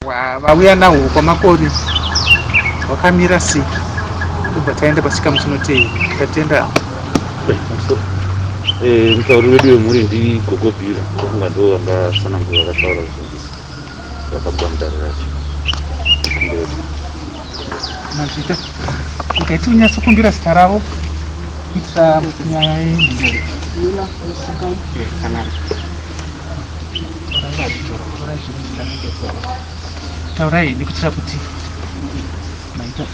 Vauya nahwo kwaMakore hwakamira sei? Tobva taenda pachikamu chinoteera. Tatenda. Mutauri wedu wemhuri ndiGogo Bhira, ndofunga ndo vangatsanangura vakataura zvizhinjisa vakabuda mudare racho. Mazvita. Rega tinyatsokumbira zita ravo kuitira nyaya yenhumbi. Taurai nekuitira kuti maita.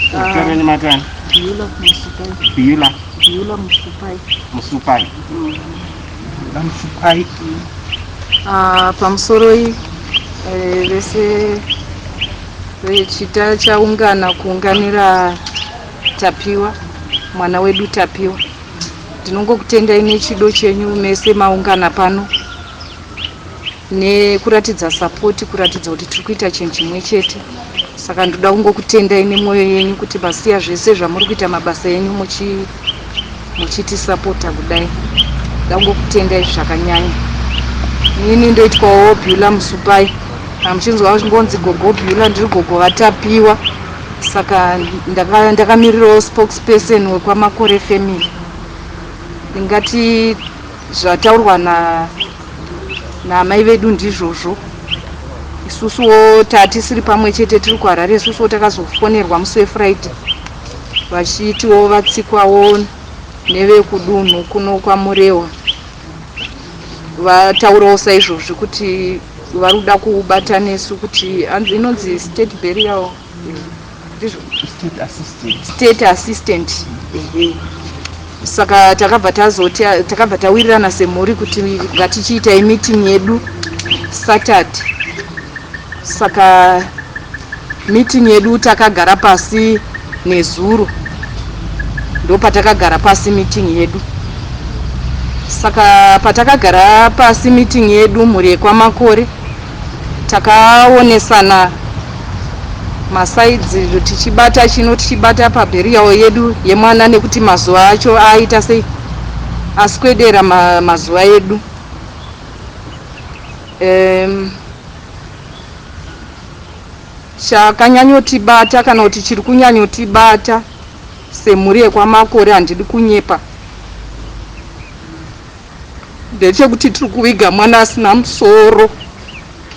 Zita renyu matani? Beulah Musupai. Beulah Beulah Musupai. Musupai. VaMusupai. Ah, pamusoroi vese vechita chaungana kuunganira Tapiwa, mwana wedu Tapiwa. Ndinongokutendai nechido chenyu mese maungana pano nekuratidza sapoti, kuratidza kuti tiri kuita chinhu chimwe chete. Saka ndoda kungokutendai nemwoyo yenyu kuti masiya zvese zvamuri kuita mabasa enyu muchitisapota kudai. Ndoda kungokutendai zvakanyanya. Ini ndoitwawo Beulah Musupai. Kana muchinzwa ngonzi Gogo Beulah, ndiri gogo vaTapiwa. Saka ndakamirirawo spokesperson wekwaMakore family. Ndingati zvataurwa naamai vedu ndizvozvo. Isusuwo tatisiri pamwe chete, tiri kuHarare. Isusuwo takazofonerwa musi weFriday vachitiwo vatsikwawo nevekudunhu kuno kwaMurewa, vataurawo saizvozvi kuti vari kuda kubata nesu kuti hanzi inonzi state burial, ndizvo? State assistant. State assistant, ehe. Saka takabva tazoti takabva tawirirana semhuri kuti ngatichiitai meeting yedu Saturday. Saka meeting yedu takagara pasi nezuro, ndopatakagara pasi meeting yedu. Saka patakagara pasi meeting yedu mhuri yekwaMakore, takaonesana masaidzi tichibata chino, tichibata paburial yedu yemwana, nekuti mazuva acho aita sei, aswedera mazuva edu. Chakanyanyotibata kana kuti chiri kunyanyotibata semhuri yekwaMakore, handidi kunyepa, ndechekuti tiri kuviga mwana asina musoro,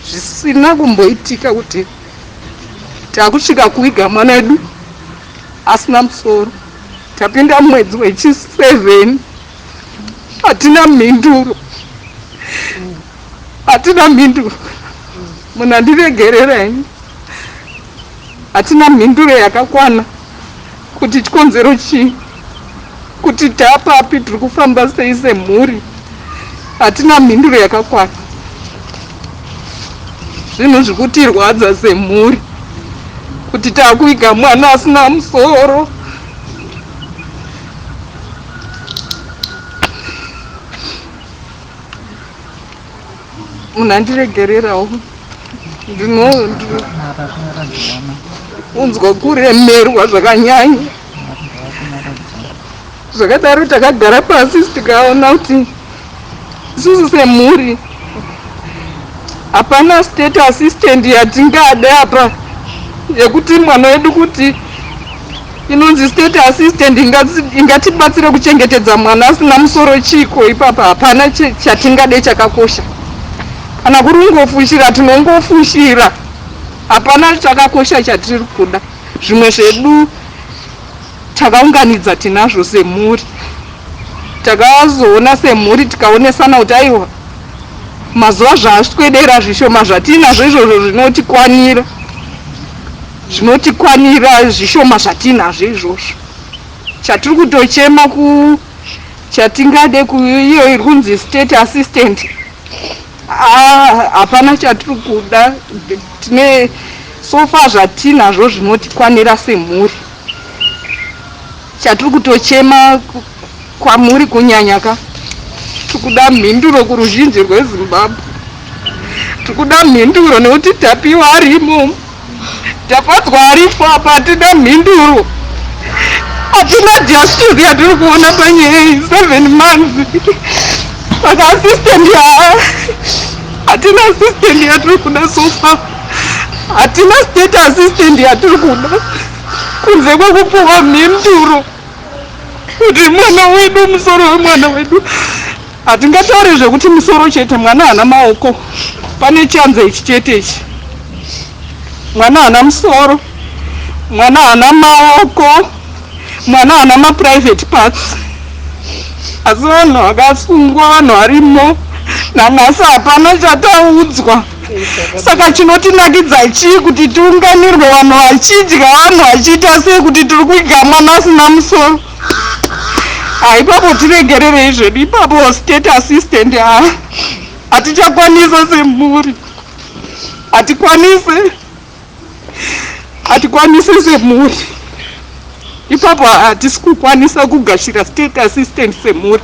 zvisina kumboitika kuti takusvika kuviga mwana wedu asina musoro. Tapinda mwedzi wechi7, hatina mhinduro, hatina mhinduro. Munhu andiregerera ini, hatina mhinduro yakakwana kuti chikonzero chii, kuti tapapi, tiri kufamba sei semhuri. Hatina mhinduro yakakwana. Zvinhu zvikutirwadza semhuri kuti takuiga mwana asina musoro. Munhu andiregererawo, ndinonzwa kuremerwa zvakanyanya. Zvakadaro, takagara pasi tikaona kuti isusu semhuri hapana state assistant yatingade apa yekuti mwana wedu, kuti inonzi state assistant ingatibatsire kuchengetedza mwana asina musoro chiko ipapa. Hapana chatingade chakakosha. Kana kuri kungofushira, tinongofushira. Hapana chakakosha chatiri kuda. Zvimwe zvedu takaunganidza, tinazvo semhuri. Takazoona semhuri, tikaonesana kuti aiwa, mazuva zvaaswedera, zvishoma zvatinazvo izvozvo zvinotikwanira, zvinotikwanira zvishoma zvatinazvo izvozvo. Chatiri kutochema ku chatingade kuiyo iri kunzi state assistant, hapana chatiri kuda. Tine so far zvatinazvo zvinotikwanira semhuri. Chatiri kutochema kwamuri kunyanya ka, tiri kuda mhinduro kuruzhinji rweZimbabwe. Tiri kuda mhinduro nekuti Tapiwa arimo, Tafadzwa aripo apa. Hatina mhinduro, hatina justice yatiri kuona panyaya iyi. 7 months, saka assistant ya hatina assistant yatiri kuda so far. Hatina state assistant yatiri kuda kunze kwekupuwa mhinduro kuti mwana wedu, musoro wemwana wedu. Hatingatauri zvekuti musoro chete, mwana haana maoko, pane chanza ichi chete ichi. Mwana haana musoro, mwana haana maoko, mwana haana maprivate parts. Asi vanhu vakasungwa, vanhu varimo nanhasi hapana chataudzwa. Saka chinotinakidza chii kuti tiunganirwe vanhu vachidya, vanhu vachiita sei kuti tiri kuiga mwana asina musoro? Haipapo tiregererei zvedu ipapo state assistant. Ha, hatichakwanisa semhuri, hatikwanise, hatikwanisi semhuri ipapo. Hatisi kukwanisa kugashira state assistant semhuri.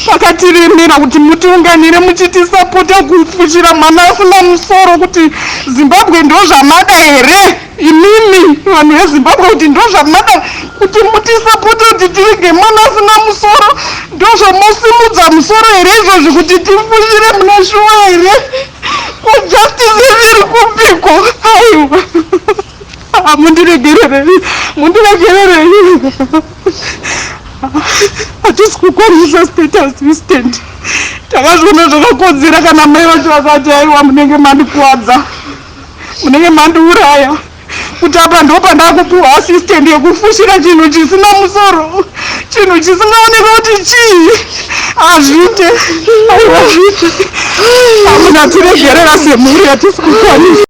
Pakatiremera kuti mutiunganire muchitisapota kufushira mwana asina musoro, kuti Zimbabwe ndo zvamada here imimi vanhu veZimbabwe? Kuti ndo zvamada kuti mutisapota kuti tivige mwana asina musoro? Ndo zvamosimudza musoro here izvozvi kuti tifushire muna shuwa here? Kujustice iri kupiko? Aiwa, mundiregererei, mundiregererei. Hatisi kukwanisa state assistant. Takazviona zvakakodzera kana mai vacho vakati, "Aiwa, munenge mandikuwadza, munenge mandiuraya," kuti apa ndo pandakupiwa assistant yekufushira chinhu chisina musoro, chinhu chisingaoneka kuti chii. Hazviite, aiwa, zviite. Hamuna tiregerera semhuri, hatisi kukwanisa.